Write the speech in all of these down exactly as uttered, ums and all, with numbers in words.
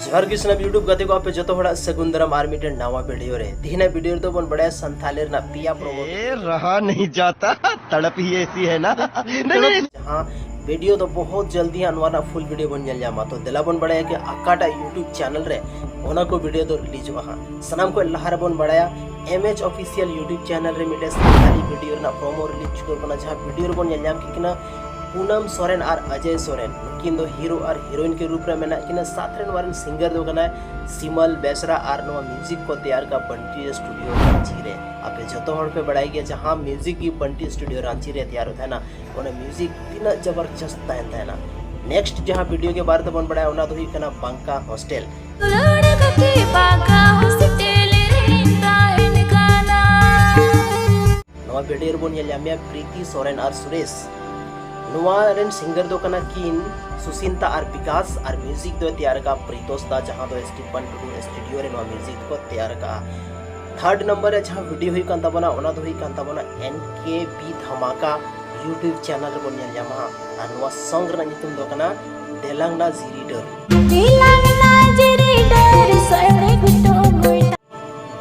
ᱡᱚᱦᱟᱨ ᱜᱮ ᱥᱟᱱᱟᱢ YouTube ᱜᱟᱛᱮ ᱠᱚ, ᱟᱯᱮ ᱡᱚᱛᱚ ᱦᱚᱲᱟᱜ ᱥᱟᱹᱜᱩᱱ ᱫᱟᱨᱟᱢ ᱟᱨ ᱢᱤᱫᱴᱮᱱ ᱱᱟᱣᱟ ᱵᱷᱤᱰᱤᱭᱳ ᱨᱮ᱾ ᱛᱤᱦᱤᱧᱟᱜ ᱵᱷᱤᱰᱤᱭᱳ ᱨᱮᱫᱚ ᱵᱚᱱ ᱵᱟᱲᱟᱭᱟ ᱥᱟᱱᱛᱷᱟᱞᱤ ᱨᱮᱱᱟᱜ ᱯᱮᱭᱟ ᱯᱨᱚᱢᱳ ᱮ, ᱨᱟᱦᱟ ᱱᱟᱦᱤᱸ ᱡᱟᱛᱟ, ᱛᱟᱲᱟᱯ ᱦᱤ ᱮᱥᱤ ᱦᱮ ᱱᱟ᱾ ᱦᱟᱸ, ᱵᱷᱤᱰᱤᱭᱳ ᱫᱚ ᱵᱚᱦᱩᱛ ᱡᱚᱞᱫᱤ ᱦᱟᱸᱜ ᱱᱚᱣᱟ ᱨᱮᱱᱟᱜ ᱯᱷᱩᱞ ᱵᱷᱤᱰᱤᱭᱳ ᱵᱚᱱ ᱧᱮᱞ ᱧᱟᱢᱟ᱾ ᱛᱚ ᱫᱮᱞᱟ ᱵᱚᱱ ᱵᱟᱲᱟᱭᱟ ᱠᱤ ᱚᱠᱟᱴᱟᱜ YouTube ᱪᱮᱱᱮᱞ ᱨᱮ ᱚᱱᱟ ᱠᱚ ᱵᱷᱤᱰᱤᱭᱳ ᱫᱚ ᱨᱤᱞᱤᱡᱚᱜᱼᱟ ᱦᱟᱸᱜ᱾ ᱥᱟᱱᱟᱢ ᱠᱷᱚᱱ ᱞᱟᱦᱟ ᱨᱮᱵᱚᱱ ᱵᱟᱲᱟᱭᱟ M H Official YouTube channel ᱨᱮ ᱢᱤᱫᱴᱮᱱ ᱥᱟᱱᱛᱟᱲᱤ ᱵᱷᱤᱰᱤᱭᱳ ᱨᱮᱱᱟᱜ ᱯᱨᱚᱢᱳ ᱨᱤᱞᱤᱡᱽ ᱪᱩᱠᱟᱹᱣ ᱠᱟᱱᱟ, ᱡᱟᱦᱟᱸ ᱵᱷᱤᱰᱤᱭᱳ ᱨᱮᱵᱚᱱ ᱧᱮᱞ ᱧᱟᱢ ᱠᱮᱫ ᱠᱤᱱᱟ ᱯᱩᱱᱟᱢ ᱥᱚᱨᱮᱱ ᱟᱨ ᱚᱡᱚᱭ ᱥᱚᱨᱮᱱ᱾ ᱱᱩᱠᱤᱱ ᱫᱚ ᱦᱤᱨᱳ ᱟᱨ ᱦᱤᱨᱳᱭᱤᱱ ᱠᱮ ᱨᱩᱯ ᱨᱮ ᱢᱮᱱᱟᱜ ᱠᱤᱱᱟ᱾ ᱥᱟᱛ ᱨᱮ ᱱᱚᱣᱟ ᱨᱮᱱ ᱥᱤᱝᱜᱟᱨ ᱫᱚ ᱠᱟᱱᱟᱭ ᱥᱤᱢᱟᱞ ᱵᱮᱥᱨᱟ ᱟᱨ ᱱᱚᱣᱟ ᱢᱤᱣᱡᱤᱠ ᱠᱚ ᱛᱮᱭᱟᱨ ᱠᱟᱜ ᱵᱟᱱᱴᱤ ᱥᱴᱩᱰᱤᱭᱳ ᱨᱟᱸᱪᱤ ᱨᱮ᱾ ᱟᱯᱮ ᱡᱚᱛᱚ ᱦᱚᱲ ᱯᱮ ᱵᱟᱲᱟᱭ ᱜᱮᱭᱟ ᱡᱟᱦᱟᱸ ᱢᱤᱣᱡᱤᱠ ᱜᱮ ᱵᱟᱱᱴᱤ ᱥᱴᱩᱰᱤᱭᱳ ᱨᱟᱸᱪᱤ ᱨᱮ ᱛᱮᱭᱟᱨᱚᱜ ᱛᱟᱦᱮᱱᱟ, ᱚᱱᱟ ᱢᱤᱣᱡᱤᱠ ᱛᱤᱱᱟᱹᱜ ᱡᱚᱵᱚᱨᱡᱚᱥᱛ ᱛᱟᱦᱮᱱ ᱛᱟᱦᱮᱱᱟ᱾ ᱱᱮᱠᱥᱴ ᱡᱟᱦᱟᱸ ᱵᱷᱤᱰᱤᱭᱳ ᱜᱮ ᱵᱟᱨ ᱛᱮᱵᱚᱱ ᱵᱟᱲᱟᱭᱟ ᱚᱱᱟ ᱫᱚ ᱦᱩᱭᱩᱜ ᱠᱟᱱᱟ ᱵᱟᱝᱠᱟ ᱦᱳᱥᱴᱮᱞ᱾ ᱫᱩᱞᱟᱹᱲ ᱜᱟᱛᱮ ᱵᱟᱝᱠᱟ ᱦᱳᱥᱴᱮᱞ ᱨᱮᱧ ᱛᱟᱦᱮᱱ ᱠᱟᱱᱟ᱾ ᱱᱚᱣᱟ ᱵᱷᱤᱰᱤᱭᱳ ᱨᱮᱵᱚᱱ ᱧᱮᱞ ᱧᱟᱢᱮᱭᱟ ᱯᱨᱤᱛᱤ ᱥᱚᱨᱮᱱ ᱟᱨ ᱥᱩᱨᱮᱥ᱾ ᱱᱚᱣᱟ ᱨᱮᱱ ᱥᱤᱝᱜᱟᱨ ᱫᱚ ᱠᱟᱱᱟ ᱠᱤᱱ ᱥᱩᱥᱤᱱᱛᱟ ᱟᱨ ᱵᱤᱠᱟᱥ, ᱟᱨ ᱢᱤᱣᱡᱤᱠ ᱫᱚᱭ ᱛᱮᱭᱟᱨ ᱟᱠᱟᱫ ᱯᱨᱤᱛᱳᱥ ᱫᱟ, ᱡᱟᱦᱟᱸ ᱫᱚ ᱥᱴᱤᱯᱟᱱ ᱴᱩᱰᱩ ᱥᱴᱩᱰᱤᱭᱳ ᱨᱮ ᱱᱚᱣᱟ ᱢᱤᱣᱡᱤᱠ ᱠᱚ ᱛᱮᱭᱟᱨ ᱟᱠᱟᱫᱼᱟ᱾ ᱛᱷᱟᱨᱰ ᱱᱟᱢᱵᱟᱨ ᱨᱮ ᱡᱟᱦᱟᱸ ᱵᱷᱤᱰᱤᱭᱳ ᱦᱩᱭᱩᱜ ᱠᱟᱱ ᱛᱟᱵᱚᱱᱟ ᱚᱱᱟ ᱫᱚ ᱦᱩᱭᱩᱜ ᱠᱟᱱ ᱛᱟᱵᱚᱱᱟ N K B ᱫᱷᱟᱢᱟᱠᱟ YouTube ᱪᱮᱱᱮᱞ ᱨᱮᱵᱚᱱ ᱧᱮᱞ ᱧᱟᱢᱟ ᱦᱟᱸᱜ᱾ ᱟᱨ ᱱᱚᱣᱟ ᱥᱚᱝ ᱨᱮᱱᱟᱜ ᱧᱩᱛᱩᱢ ᱫᱚ ᱠᱟᱱᱟ ᱫᱮᱞᱟᱝᱱᱟ ᱡᱤᱨᱤ ᱰᱟᱹᱨ᱾ ᱫᱮᱞᱟᱝᱱᱟ ᱡᱤᱨᱤ ᱰᱟᱹᱨ ᱥᱚᱲᱮ ᱜᱷᱩᱴᱩ ᱜᱷᱩᱴᱩ᱾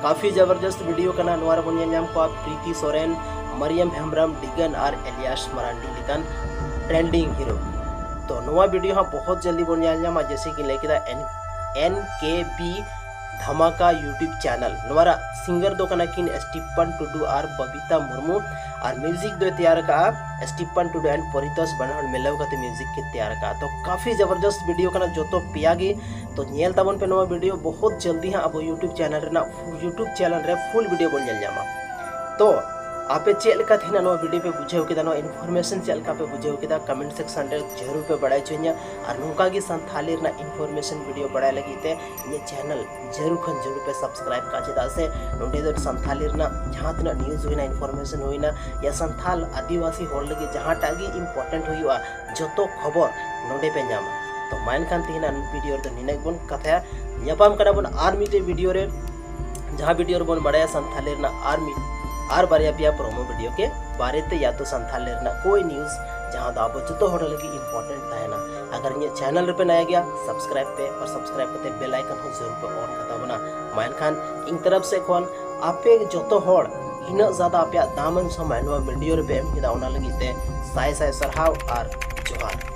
ᱠᱟᱯᱷᱤ ᱡᱚᱵᱚᱨᱡᱚᱥᱛ ᱵᱷᱤᱰᱤᱭᱳ ᱠᱟᱱᱟ᱾ ᱱᱚᱣᱟ ᱨᱮᱵᱚᱱ ᱧᱮᱞ ᱧᱟᱢ ᱠᱚᱣᱟ ᱯᱨᱤᱛᱤ ᱥᱚᱨᱮᱱ, ᱢᱟᱨᱤᱭᱟᱢ ᱦᱮᱢᱵᱨᱚᱢ, ᱰᱤᱜᱟᱱ ᱟᱨ ᱮᱞᱤᱭᱟᱥ ᱢᱟᱨᱟᱱᱰᱤ ᱞᱮᱠᱟᱱ ᱴᱨᱮᱱᱰᱤᱝ ᱦᱤᱨᱳ᱾ ᱛᱚ ᱱᱚᱣᱟ ᱵᱷᱤᱰᱤᱭᱳ ᱦᱟᱸᱜ ᱵᱚᱦᱩᱛ ᱡᱚᱞᱫᱤ ᱵᱚᱱ ᱧᱮᱞ ᱧᱟᱢᱟ, ᱡᱮᱭᱥᱮ ᱠᱤ ᱞᱟᱹᱭ ᱠᱮᱫᱟ N N K B ᱫᱷᱟᱢᱟᱠᱟ YouTube ᱪᱮᱱᱮᱞ᱾ ᱱᱚᱣᱟ ᱨᱮᱱᱟᱜ ᱥᱤᱝᱜᱟᱨ ᱫᱚ ᱠᱟᱱᱟ ᱠᱤᱱ ᱥᱴᱤᱯᱟᱱ ᱴᱩᱰᱩ ᱟᱨ ᱵᱚᱵᱤᱛᱟ ᱢᱩᱨᱢᱩ, ᱟᱨ ᱢᱤᱣᱡᱤᱠ ᱫᱚᱭ ᱛᱮᱭᱟᱨ ᱟᱠᱟᱫᱼᱟ ᱥᱴᱤᱯᱟᱱ ᱴᱩᱰᱩ and ᱯᱚᱨᱤᱛᱳᱥ, ᱵᱟᱱᱟ ᱦᱚᱲ ᱢᱤᱞᱟᱹᱣ ᱠᱟᱛᱮ ᱢᱤᱣᱡᱤᱠ ᱠᱤᱱ ᱛᱮᱭᱟᱨ ᱟᱠᱟᱫᱼᱟ᱾ ᱛᱚ ᱠᱟᱯᱷᱤ ᱡᱚᱵᱚᱨᱡᱚᱥᱛ ᱵᱷᱤᱰᱤᱭᱳ ᱠᱟᱱᱟ, ᱡᱚᱛᱚ ᱯᱮᱭᱟ ᱜᱮ᱾ ᱛᱚ ᱧᱮᱞ ᱛᱟᱵᱚᱱ ᱯᱮ ᱱᱚᱣᱟ ᱵᱷᱤᱰᱤᱭᱳ, ᱵᱚᱦᱩᱛ ᱡᱚᱞᱫᱤ ᱦᱟᱸᱜ ᱟᱵᱚ YouTube ᱪᱮᱱᱮᱞ ᱨᱮᱱᱟᱜ YouTube ᱪᱮᱱᱮᱞ ᱨᱮ ᱯᱷᱩᱞ ᱵᱷᱤᱰᱤᱭᱳ ᱵᱚᱱ ᱧᱮᱞ ᱧᱟᱢᱟ᱾ ᱛᱚ ᱟᱯᱮ ᱪᱮᱫ ᱞᱮᱠᱟ ᱛᱮᱦᱮᱧ ᱱᱚᱣᱟ ᱵᱷᱤᱰᱤᱭᱳ ᱯᱮ ᱵᱩᱡᱷᱟᱹᱣ ᱠᱮᱫᱟ, ᱱᱚᱣᱟ ᱤᱱᱯᱷᱚᱨᱢᱮᱥᱚᱱ ᱪᱮᱫ ᱞᱮᱠᱟ ᱯᱮ ᱵᱩᱡᱷᱟᱹᱣ ᱠᱮᱫᱟ, ᱠᱚᱢᱮᱱᱴ ᱥᱮᱠᱥᱚᱱ ᱨᱮ ᱡᱟᱹᱨᱩᱲ ᱯᱮ ᱵᱟᱲᱟᱭ ᱦᱚᱪᱚᱧᱟ᱾ ᱟᱨ ᱱᱚᱝᱠᱟ ᱜᱮ ᱥᱟᱱᱛᱷᱟᱞᱤ ᱨᱮᱱᱟᱜ ᱤᱱᱯᱷᱚᱨᱢᱮᱥᱚᱱ ᱵᱷᱤᱰᱤᱭᱳ ᱵᱟᱲᱟᱭ ᱞᱟᱹᱜᱤᱫ ᱛᱮ ᱤᱧᱟᱹᱜ ᱪᱮᱱᱮᱞ ᱡᱟᱹᱨᱩᱲ ᱠᱷᱟᱱ ᱡᱟᱹᱨᱩᱲ ᱯᱮ ᱥᱟᱵᱥᱠᱨᱟᱭᱤᱵ ᱠᱟᱜᱼᱟ, ᱪᱮᱫᱟᱜ ᱥᱮ ᱱᱚᱸᱰᱮ ᱫᱚ ᱥᱟᱱᱛᱷᱟᱞᱤ ᱨᱮᱱᱟᱜ ᱡᱟᱦᱟᱸ ᱛᱤᱱᱟᱹᱜ ᱱᱤᱭᱩᱡᱽ ᱦᱩᱭᱱᱟ, ᱤᱱᱯᱷᱚᱨᱢᱮᱥᱚᱱ ᱦᱩᱭᱱᱟ, ᱭᱟ ᱥᱟᱱᱛᱷᱟᱞ ᱟᱹᱫᱤᱵᱟᱹᱥᱤ ᱦᱚᱲ ᱞᱟᱹᱜᱤᱫ ᱡᱟᱦᱟᱸᱴᱟᱜ ᱜᱮ ᱤᱢᱯᱚᱨᱴᱮᱱᱴ ᱦᱩᱭᱩᱜᱼᱟ, ᱡᱚᱛᱚ ᱠᱷᱚᱵᱚᱨ ᱱᱚᱸᱰᱮ ᱯᱮ ᱧᱟᱢᱟ᱾ ᱛᱚ ᱢᱟ ᱮᱱᱠᱷᱟᱱ ᱛᱮᱦᱮᱧᱟᱜ ᱵᱷᱤᱰᱤᱭᱳ ᱨᱮᱫᱚ ᱱᱤᱱᱟᱹᱜ ᱵᱚᱱ ᱠᱟᱛᱷᱟᱭᱟ᱾ ᱧᱟᱯᱟᱢ ᱠᱟᱱᱟ ᱵᱚᱱ ᱟᱨ ᱢᱤᱫᱴᱮᱡ ᱵᱷᱤᱰᱤᱭᱳ ᱨᱮ, ᱡᱟᱦᱟᱸ ᱵᱷᱤᱰᱤᱭᱳ ᱨᱮᱵᱚᱱ ᱵᱟᱲᱟᱭᱟ ᱥᱟᱱᱛᱷᱟᱞᱤ ᱨᱮᱱᱟᱜ ᱟᱨ ᱢᱤᱫ ᱟᱨ ᱵᱟᱨᱭᱟ ᱯᱮᱭᱟ promo video ᱠᱮ ᱵᱟᱨᱮ ᱛᱮ ᱭᱟ ᱛᱚ ᱥᱟᱱᱛᱷᱟᱞ ᱨᱮᱱᱟᱜ ᱠᱚᱭ news ᱡᱟᱦᱟᱸ ᱫᱚ ᱟᱵᱚ ᱡᱚᱛᱚ ᱦᱚᱲ ᱞᱟᱹᱜᱤᱫ important ᱛᱟᱦᱮᱱᱟ᱾ ᱟᱜᱟᱨ ᱤᱧᱟᱹᱜ channel ᱨᱮᱯᱮ ᱱᱟᱭᱟ ᱜᱮᱭᱟ, subscribe ᱯᱮ ᱟᱨ subscribe ᱠᱟᱛᱮ bell icon ᱦᱚᱸ ᱡᱟᱹᱨᱩᱲ ᱯᱮ on ᱠᱟᱛᱟ ᱵᱚᱱᱟ᱾ ᱢᱟ ᱮᱱᱠᱷᱟᱱ ᱤᱧ ᱛᱚᱨᱚᱯ ᱥᱮᱫ ᱠᱷᱚᱱ ᱟᱯᱮ ᱡᱚᱛᱚ ᱦᱚᱲ ᱤᱱᱟᱹᱜ ᱡᱟᱫᱟ ᱟᱯᱮᱭᱟᱜ ᱫᱟᱢᱟᱱ ᱥᱚᱢᱚᱭ ᱱᱚᱣᱟ video ᱨᱮᱯᱮ ᱮᱢ ᱠᱮᱫᱟ, ᱚᱱᱟ ᱞᱟᱹᱜᱤᱫ ᱛᱮ ᱥᱟᱭ ᱥᱟᱭ ᱥᱟᱨᱦᱟᱣ ᱟᱨ ᱡᱚᱦᱟᱨ᱾